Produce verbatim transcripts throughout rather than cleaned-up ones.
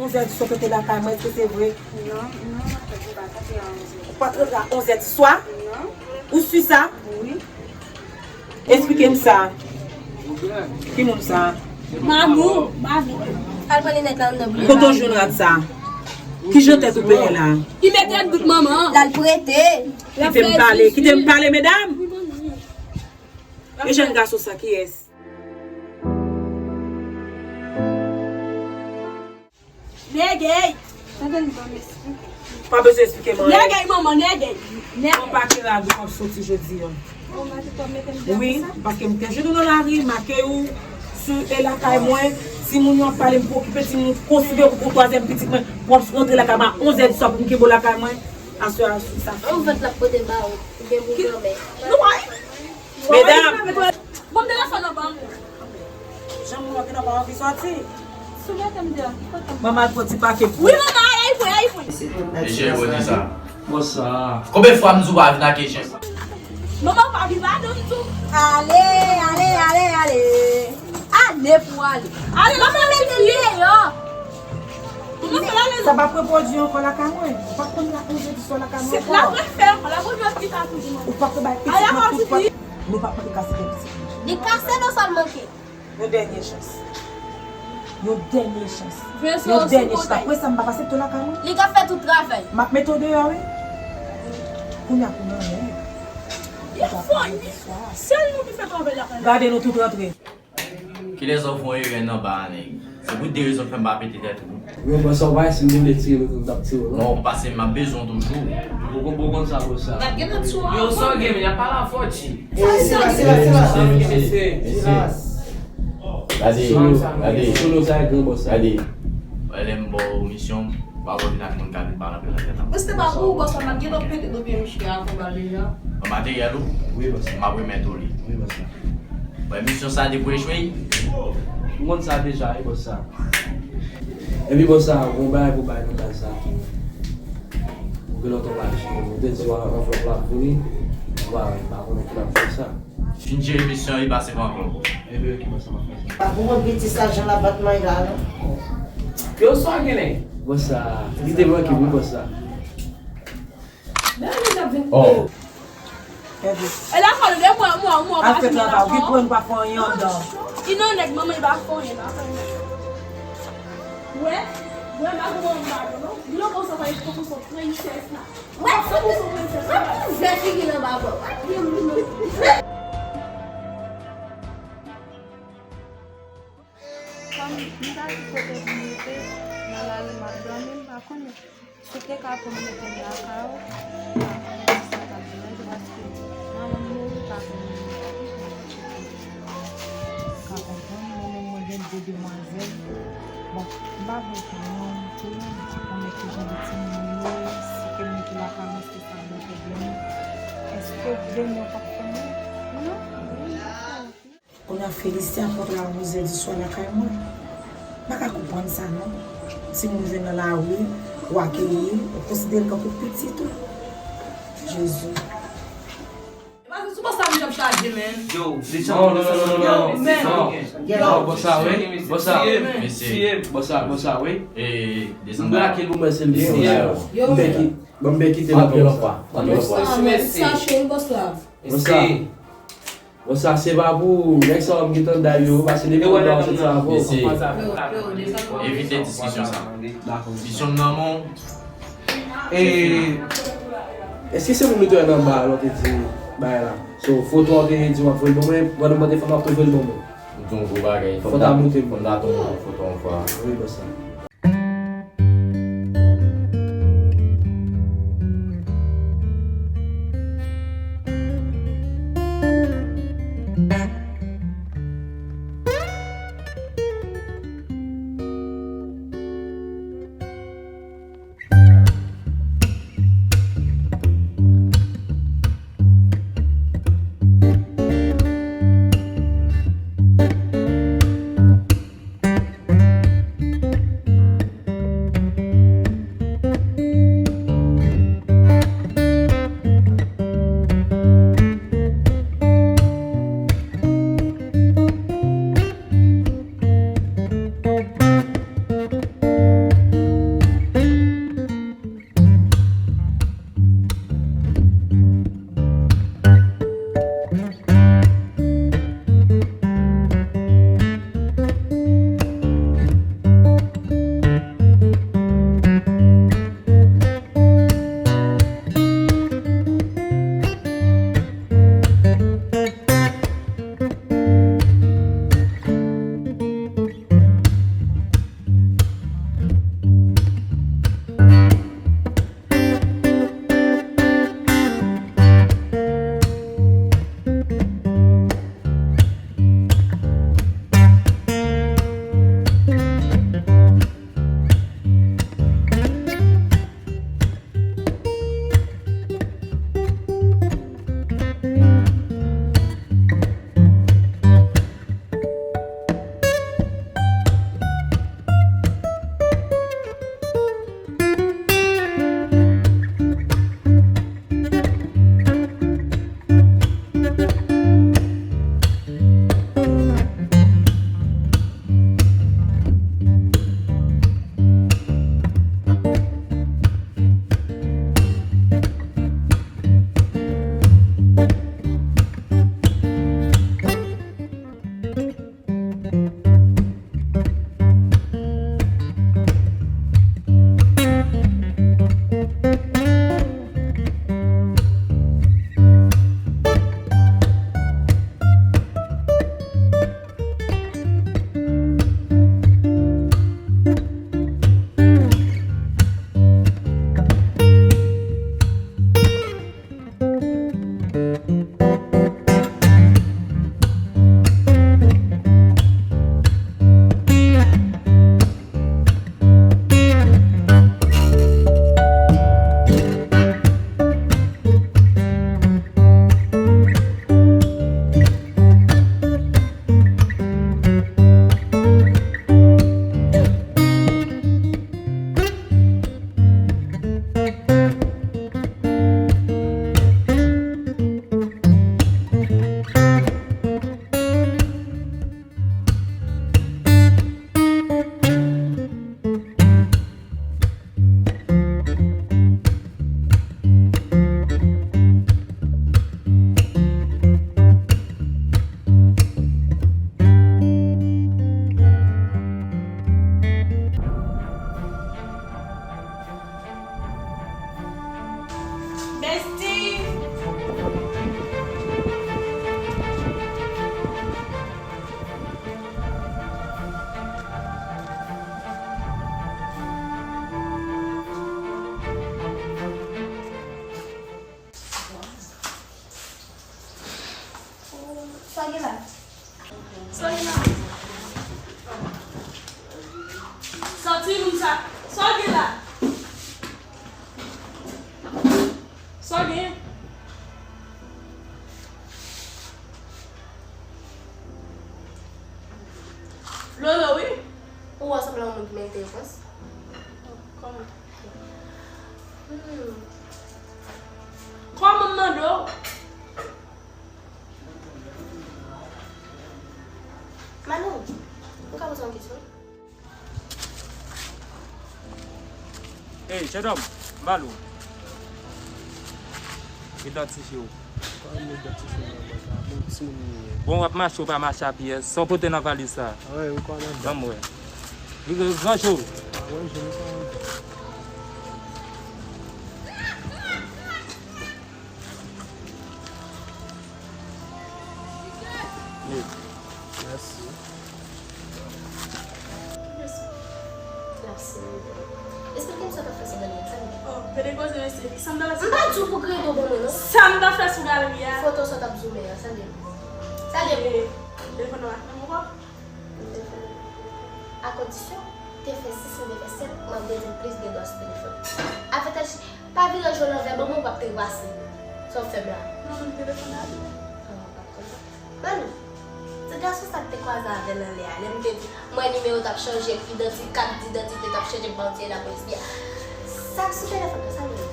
Onzè di swa ou te lakay mwen, èske se vre? Non, non, m pa t rantre a onzè. Ou pa t rantre a onzè di swa? Non. Ou si sa? Wi. Esplike m sa. Ki moun sa? Mamou, mamou. Al pran linèt la anndan pou li. Kote w jwenn rad sa? Ki jan tèt ou peye la? Li mete anndan manman. L al prete. Kite m pale, kite m pale, medam. E jèn gason sa, kiyès? Nègèy! Tande li ban m esplike. Pa bezwen esplike m anyen. Nègèy, manman, nègèy. Nègèy. Yon pakèt rad ou k ap soti jodi a. Wi, paske m te jwenn ou nan lari, make ou sou e lakay mwen. Timoun yo ap pale, m preokipe timoun, konsidere ou pou twazyèm pitit mwen. W ap rantre lakay mwen a onzè di swa pou m kenbe w lakay mwen. Aswè a sou sa. Ou vant l ap pote ba ou, oubyen pou granmè. Nou pa Medam! Ban m telefòn nan, ban m. Jan moun yo gentan pa anvi sòti. Sou mete m deyò, ki kote m? Manman al pran ti pake pou. Wi, manman, al, al pran, al pran. Mesye, yo di sa. Bòs sa. Konbyen fwa m di w pa vin ak Ejen? Manman, pa vin ladan m tou. Ale, ale, ale, ale. Ale pou ale. Ale, manman, mete m deyò. Sa p ap repwodui ankò lakay mwen. Ou p ap konn la onzè di swa lakay mwen ankò. L ap refè ankò, l ap refè pita toujou. Ou p ap bay pitit mwen tout pòt. Nou p ap mande kase de pitit mwen. Li kase nan sa l manke. Yon dènye chans. Yon dènye chans. Yon dènye chans. Apre sa, m p ap aksepte w lakay mwen. Li ka fè tout travay. M ap mete w deyò, wi. Kounye a, kounye a, men. Li fò, li fò. Sèl nou ki fè travay lakay la. Gade nou tout rantre. Kilè sa w fè yon erè nan ba a, nèg? Se pou de rezon k fè m pa pete tèt ou. Yo, bòs sa, w pa wè si m te vle tire nou tout, m t ap tire w, non? Non, pase m ap bezwen w toujou. Ou kon-, ou konn sa, bòs sa. Yo, sa w gen, men y ap pale a fò, G. Silans, silans, silans. Silans, mesye. Gade, gade. Solo sa, e gran bòs sa. Gade. Wè, lè m ba w misyon, pa wè vin ak moun k ap vin pale anpil nan tèt la. Mwen, se te pa pou ou, bòs la, m ap gen lòt pete nan pye misye a, konba li a. An materyèl ou? Wi, bòs la. M ap remèt ou li. Wi, bòs la. Wè, misyon sa te pou echwe? M konn sa deja, wi, bòs sa. Epi, bòs sa, gon bagay pou bay nan kaz sa. Ou gen lòt bagay, ou te di w anvlòp la pou li. Ou pa, ou pa konnen ki l ap fè sa. Fin jere misyon, li pase pran ankò. Epi, ok, bòs sa, m ap fè sa. Pa pou mwen piti sa, jan l ap bat may la, non. Yo, sa w genyen? Bòs sa, li te manke, wi, bòs sa. Oh. E la fò de mwa, mwa, mwa. Al fè travay ou, ki pran pa fè anyen anndan. Li nan nèg manman, li pa fè anyen, pa fè anyen. Wè, wè, m pa konprann, m pa konprann, non. Li nan konsa, pa, li konsa, prensès la. Wè, se pou sou prensès la. Wè, pou vè figi nan ba bò. Wè, pou nou. Kòm m pa gen kote pou m rete, nan lari m ap dòmi, m pa konnen. Si w te ka pou m mete m lakay ou, m pa konnen si sa t ap deranje, paske manman m mouri pa pou m mete m lakay ou. Ou ka konprann, mwen menm mwen gen de demwazèl. Bon, m pa vle pran non, m pa konnen ki jan de timoun yo ye, si ke m mete lakay mwen, se sa bon pwoblèm. Èske demen w p ap konnen? Non, non, non. Kounye a Felisya ap rantre a onzè di swa lakay mwen. M pa ka konprann sa non. Timoun jwenn nan lari, ou akeyi, ou konsidere l tankou pitit ou. Jezi. Paske sou bòs sa m ap chaje, men. Yo, non, non, non, non, non. Yo, men. Non, bòs sa, wi. Bòs sa. Mesye. Bòs sa, bòs sa, wi. E, desann. M brake l pou mwen, se l. Yo, men. Ban m byen kite l ankò. Anpil fwa. Anpil fwa. Sa cho wi, bòs la. Bòs sa. Bon, sa se pa pou nèg sa yo m gentan day yo, pase depi w nan sèt sa avè w. Mesye, evite diskisyon sa. Misyon m nan men w. E, èske se moun nou te wè nan ba a lè w te di bagay la? So, foto a w te di w ap voye l ban mwen, pandan m pa te fè m ap tou voye l ban mwen. Ou di yon gwo bagay. Fò w ta montre m. Fò m ta tou montre w foto yon fwa. Wi, bòs la. Sa w gen la? Sa w gen la? Sa timoun sa? Sa w gen la? Sa w gen? Lolo, wi. Ou wè sanble yon moun ki merite repons. Kòman? Hmm. Kòman m mande w? Manou, ou ka poze yon kesyon? Ey, jennonm, m ba l ou. Idantifye w. Kòman m idantifye m nan bòs la? Bon, timoun li ye. Bon, w ap mache, w pa mache a pye. Sa w pote nan valiz sa? Anyen, m kwè nan. Ban m wè. Li gen gran je w. Mwen jwenn sa. Mèsi. Mèsi. Mèsi. Esplike m sa w t ap fè sou Daniel, sa l ye? Oh, gade koze mesye. Sa m t ap fè sou... M pa di w pou kreye do ban mwen, non. Sa m t ap fè sou galeri a. Foto sa w t ap zoumen an, sa l ye? Sa l ye pou ou? Telefòn nan ak mwen ankò? A kondisyon, te fè sis, mwen te fè sèt, mwen ap bezwen plis de dwa sou telefòn. Avantaj, pa vire je w lanvè, ban mwen w p ap trepase. Sa w fè m la? Non, mwen telefòn nan. Ah, w p ap konn sa. Manou, se gason sa k te kwaze avè l anlè a, lè m te di, mwen nimewo t ap chanje, idanti-, kat didantite t ap chanje, bandi lapolis li a. Sa k sou telefòn nan, sa l ye?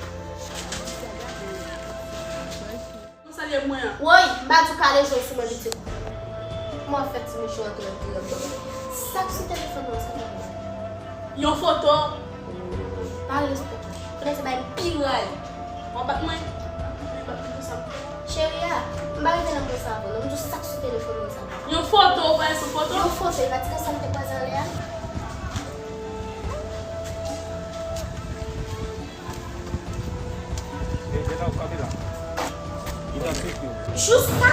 Konsa l ye mwen an. Woy, m pa di w kale je w sou mwen pitit. Kòman w ap fè ti mouche antre antre antre? Sa k sou telefòn nan sa k ap mwen? Yon foto. Pa respekte. Konnen se bay m pi ray. W ap bat mwen? Ou vle bat mwen konsa? Cheri a, m pa rive nan pwen sa avan non. M di w sa k sou telefòn nan sa. Yon foto, ou wè se yon foto? Yon foto, e pa ti gason sa m te kwaze anlè a? Idantifye w. Jiska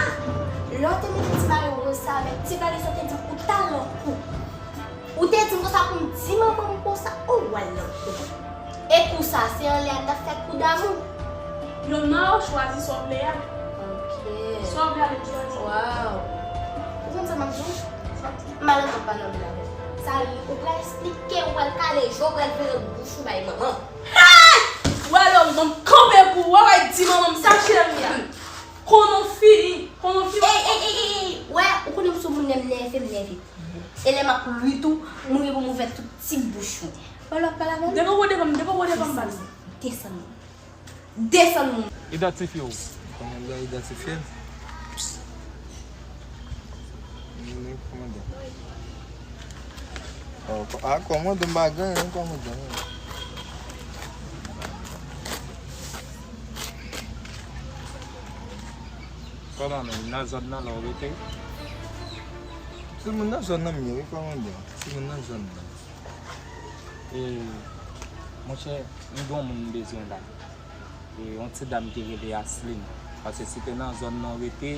lè w te mete ti bagay woz sa avèk ti bagay sa, w te di m ou t al nan kou. Ou te di m konsa pou m di manman m konsa, o, w al nan kou. E kou sa, se anlè a n t ap fè kou damou. Youn nan yo chwazi sa w vle a. Ok. Sa w vle a, li chwazi. Waw. Ou konn sa m ap di w? M al antre pa nan vil avè w. Sa, ou pral esplike, ou pral kale je w, ou pral vire bouch ou bay manman. Hey! Wè lè w ban m kanpe pou wè, wè di manman m sa cheri a. Konnen w fini, konnen w fini. Ey, ey, ey, ey, ey. Wè, ou konnen m sou moun lè m nève, m nève. E lè m ap ri tou, m ri pou m ouvè tout ti bouch mwen. Wè lè w ap pale avè m. Depi w devan m, depi w devan m, baz. Desann mwen. Desann mwen. Idantifye w. Kòmandan idantifye m. Mwen kòmandan. Oh, kò-, a, kòmandan m pa gen anyen, kòmandan. Kòman menm, nan zòn nan la w rete? Timoun nan zòn nan m ye, wi, kòmandan. Timoun nan zòn nan. E, monchè, m gen yon moun m bezwen la. E, yon ti dam ki rele Asline. Paske si te nan zòn nan w rete,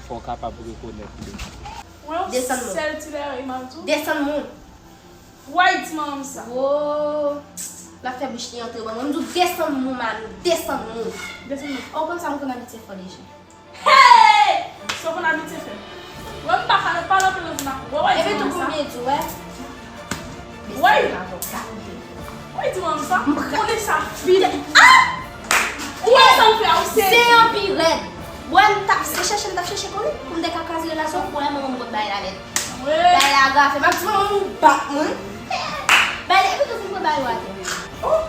fò w kapab rekonèt li. Mwen yon sèl ti bagay m ap di w. Desann mwen. Desann mwen. Why di manman m sa? Wo! L ap fè bouch li antre ban mwen. M di w desann mwen, Manou, desann mwen. Desann mwen. Ou konn sa m konn abitye fò deja. Hey! Sa w konn abitye fè. Wè m pa ka pale anpil nan zòn nan. Wè, wè, di manman m sa. Epi tou konbyen di w, wè? Wè! Wè, di manman m sa. M pra- Konnen sa fini. Ah! Ou wè sa m fè a, ou se. Se yon pi rèd. Wè, m t ap se chèche, m t ap chèche konnen pou m te ka kraze relasyon, pou wè manman m konn bay la nèt. Bagay la grave. M ap di manman m ou bat mwen. Bagay la, epi tou fin pran bagay yo atè. Oh!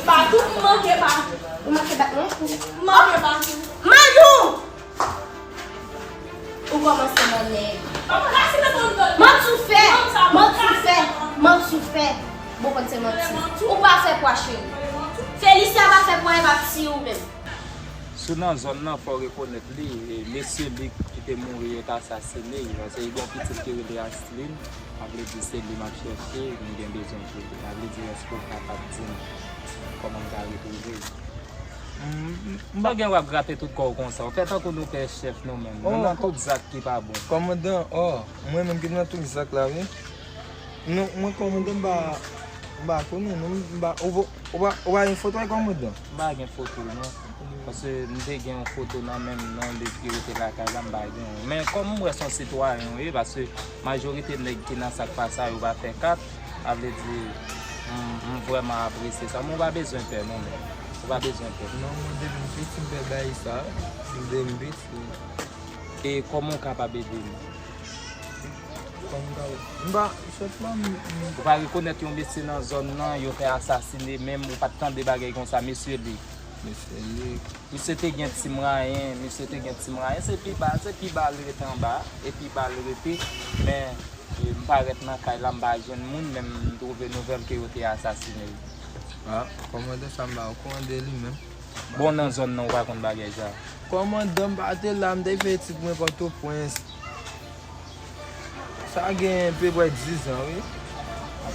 Batou, m manke batou. Ou manke bat mwen? M manke batou. Manou! Ou kòmanse mannèv. M ap di w fè, m ap di w fè, m ap di w fè. Bon, konn se manti. Ou pa fè pwa, cheri. Felicia pa fè pwa, e pa ti ou menm. Si w nan zòn nan, fò w rekonèt li, e, mesye Luc ki te mouri, yo t asasine l, paske li gen yon pitit ki rele Asline, sa vle di se li m ap chèche, m gen bezwen pou li. Sa vle di, èske w kapab di m kòman m ka retwouve l? M, m, m pa gen w ap grape tout kò w konsa. Ou fè tankou nou pè chèf nou menm. Nou nan tout zak ki pa bon. Kòmandan, oh, mwen menm ki nan tout zak la, wi. Non, mwen kòmandan, m pa, m pa konnen, non, m pa, ou, ou pa, ou pa gen foto a kòmandan? M pa gen foto, non. Paske m te gen yon foto nan men m, nan liv ki rete lakay la, m pa gen yon. Men kòm m wè se yon sitwayen w ye, paske majorite nèg ki nan sa k pa sa yo pa fè kat, sa vle di, m, m vrèman apresye sa. Men w pa bezwen pè non, men. Ou pa bezwen pè. Non, mwen depi m piti, m fè bagay sa. Depi m piti. E kòman w kapab ede m? Kòman m kapab? M pa, chèf la, m, m Ou pa rekonèt yon mesye nan zòn nan, yo fè asasine menm, ou pa t tande bagay konsa, mesye li. Mesye li. Misye te gen ti mwayen, misye te gen ti mwayen, se pi ba, se pi ba l rete anba, e pi ba l rete, men, e, m parèt nan kay la, m pa jwenn moun, men m twouve nouvèl ke yo te asasine l. Ah, kòmandan sa m pa okouran de li menm. Bon, nan zòn nan, ou pa konn bagay sa. Kòmandan m pa te la, m te fè etid mwen Pòtoprens. Sa gen peprè diz an, wi.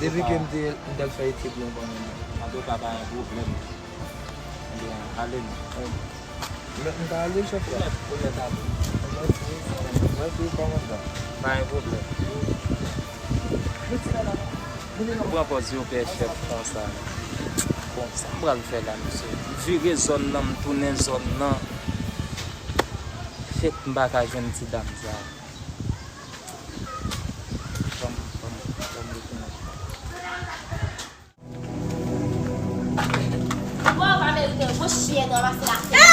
Depi ke m te, m t al fè etid mwen kòmandan. Antouka, pa gen pwoblèm. Ebyen, ale non. M, m ka ale, chèf la? Ou mèt, ou mèt ale. Mèsi, mèsi, kòmandan. Pa gen pwoblèm. Pran pòz yo pè chèf konsa. Bon, sa m pral fè la, mesye? M vire zòn nan, m tounen zòn nan. Fèt m pa ka jwenn ti dam sa. Ban m, ban m, ban m retounen. Bon, pa merite, gwo chyen nan pase la.